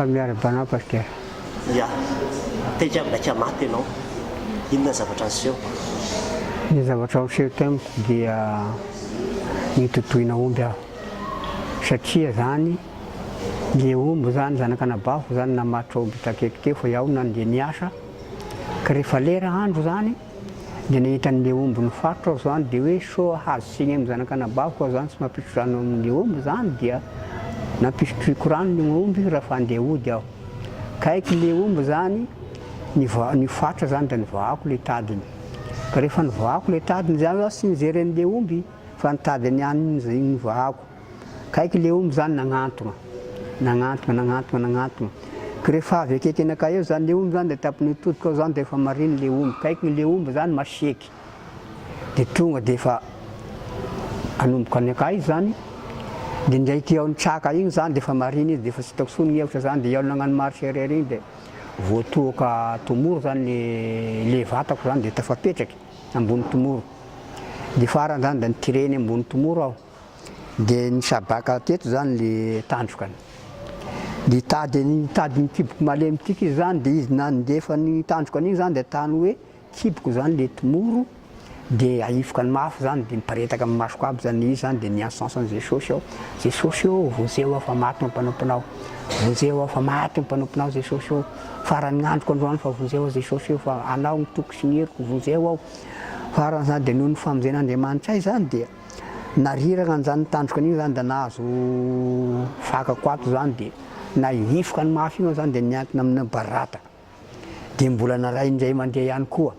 Fa miarahaba anao Pasteur. Ya. Teika naika maty ianao. Inona ny zavatra niseho? Ny zavatra niseho tamiko dia nitotoina omby aho. Satria zany le omby zany zanak'anabaviko zany namatotra omby takaiky teo fa iaho nandeha niasa ka rehefa lera andro zany dia nahita an'le omby nifaritra aho zany dia hoe soa hazo tsiny amin'ny zanak'anabaviko aho zany tsy mampisotro rano amin'le omby zany dia nampisotroiko rano ny omby raha fa andeha hody aho. Kaiky le omby zany niva- nifaritra zany dia nivahako le tadiny. Ka rehefa nivahako le tadiny zany aho tsy nijery an'le omby fa ny tadiny ihany zay nivahako. Kaiky le omby zany nagnantogna, nagnantogna, nagnantogna, nagnantogna. Ka rehefa avy akaiky anakahy eo zany le omby zany de tampony nitodika aho zany de efa mariny le omby. Kaiky le omby zany masieky. De tonga de efa hanomboka ny akahy izy zany, de ndraiky iaho nitsaka igny zany de efa mariny izy de efa tsy hitako tsony ny hevitra zany de iaho nagnano marche arrière igny de voatohaka tomoro zany le le vatako zany de tafapetraky ambony tomoro. De farany zany da nitireny ambony tomoro aho. Dia nisabaka teto zany le tandrokany. Nitady nitady ny kiboko malemy tiako izy zany dia izy nandefa ny tandrokany iny zany dia tany hoe kiboko zany le tomoro dia ahifokany mafy zany dia niparetaka amin'ny masoko aby zany izy zany dia niantsoantso an'i Jesosy aho, Jesosy ô vonjeo aho fa maty ny mpanomponao, vonjeo aho fa maty ny mpanomponao Jesosy ô, faran'ny androko androany fa vonjeo aho Jesosy ô fa anao ny toko sy ny heriko vonjeo aho. Farany zany dia noho ny famonjen'Andriamanitra ahy zany dia Narirana an'izany tandroka an'iny zany da nahazo fakako ato zany de nahifoka ny mafy iny aho zany de niankina amina barata de mbola naraha indray mandeha ihany koa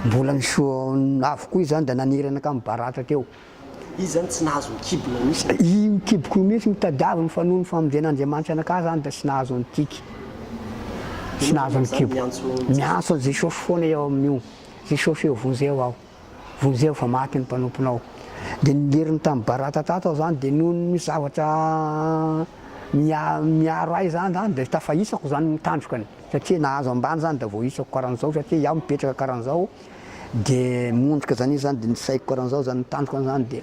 mbola nisoa avy koa izy zany da nanirana kamy barata teo. Izy zany tsy nahazo ny kibonao mihitsy. Io kiboko io mihitsy no tadiaviny fa noho ny famonjen'Andriamanitra anakahy zany da tsy nahazo an'i tiky, tsy nahazo ny kiboko. Miantso an'i Jesosy foana iaho amin'io, Jesosy ô vonjeo aho. Vonjeo fa maty ny mpanomponao. Dia nilerony tamin'ny barata tato aho izany, dia noho ny zavatra miaro ahy izany izany dia tafahisako izany ny tandrokany, satria nahazo ambany izany dia voahisako karan'izao, satria iaho mipetraka karan'izao, dia mondroka izany izy izany, dia ny saiko karan'izao izany, ny tandrokany izany, dia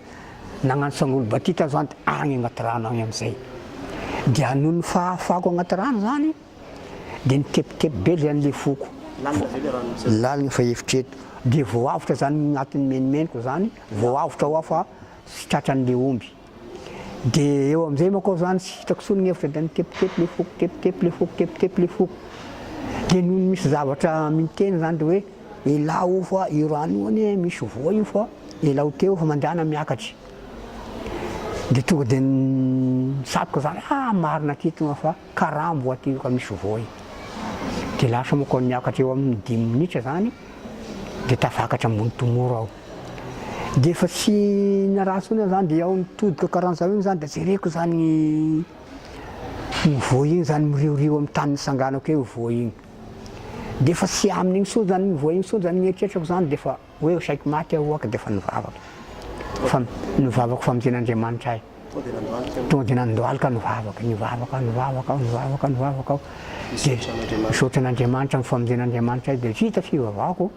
nagnano sangolo-batita aho izany, dia agny agnaty rano agny amin'izay. Dia noho ny fahafahako agnaty rano izany, Dia nitepitepy be zany le foko. Lalina ve le rano misy? Lalina fa efitreto. Dia voavotra zany ny anatin'ny menomenoko zany, voavotra ho aho fa tsy tratran'le omby. Dia eo amizay manko aho zany tsy hitako tsony ny hevitra dia nitepitepy le foko, tepitepy le foko, tepitepy le foko. Dia nony misy zavatra miteny zany dia hoe elao fa io rano io anie misy voa io fa elao teo fa mandehana miakatry. Dia tonga dia nisatroka zany, ah marina aty tonga fa. Karambo aty ka misy voay. Dia lasa manko aho niakatra eo amin'ny dimy minitra zany dia tafakatra ambony tomoro aho. Dia efa tsy naraha intsony aho zany dia aho nitodika karan'izao iny zany dia jereko zany iny voay iny zany miriorio amin'ny tany nisanganako eo voay iny. Dia efa tsy amin'iny intsony zany iny voay iny intsony zany ny eritreritrako zany dia efa hoe saiky maty aho hoaka dia efa nivavaka. Fa nivavaka famonjen'Andriamanitra ahy. Tonga dia nandohalika nivavaka, nivavaka, nivavaka aho, nivavaka, nivavaka aho. Dia misaotra an'Andriamanitra amin'ny famonjen'Andriamanitra ahy, dia vita fivavahako,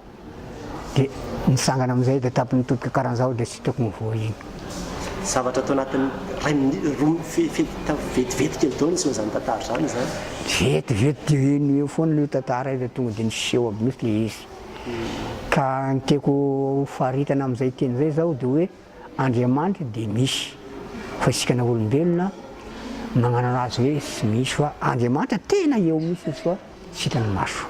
dia nitsangana amin'izay dia tamin'ny nitodika karan'izao dia tsy hitako ny voa iny. Zavatra tao anatin'ny iray minitra, roa vetivety kely daholo niseho izany tantara izany izany. Vetivety dia eny eo foana io tantara io dia tonga dia niseho aby mihitsy ilay izy. Ka ny tiako hofaritana amin'izay teny izay izao dia hoe. Andriamanitra dia misy fa isika na olombelona magnano anazy hoe tsy misy fa Andriamanitra tena eo mihitsy izy fa tsy hitany maso.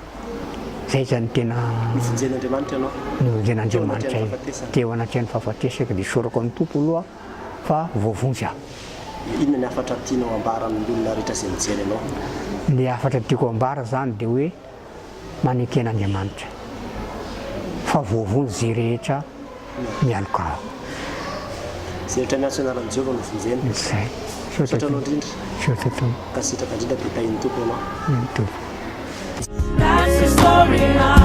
Zay zany tena Novonjen'Andriamanitra ianao. Novonjen'Andriamanitra ahy teo anatrehan'ny fahafatesako dia isaorako an'ny Tompo aloha fa voavonjy aho. Inona ny hafatra tianao ambara amin'ny olona rehetra izay mijery anao? Ny hafatra tiako ambara zany dia hoe maneke an'Andriamanitra fa voavonjy izay rehetra mialoka Ahy. Izay rehetra miantso ny anaran'i Jehovah no vonjena. Izay. Misaotra anao indrindra. Misaotra Tompo. Mankasitraka indrindra dia tahin'ny Tompo ianao. Amen Tompo. That's the story.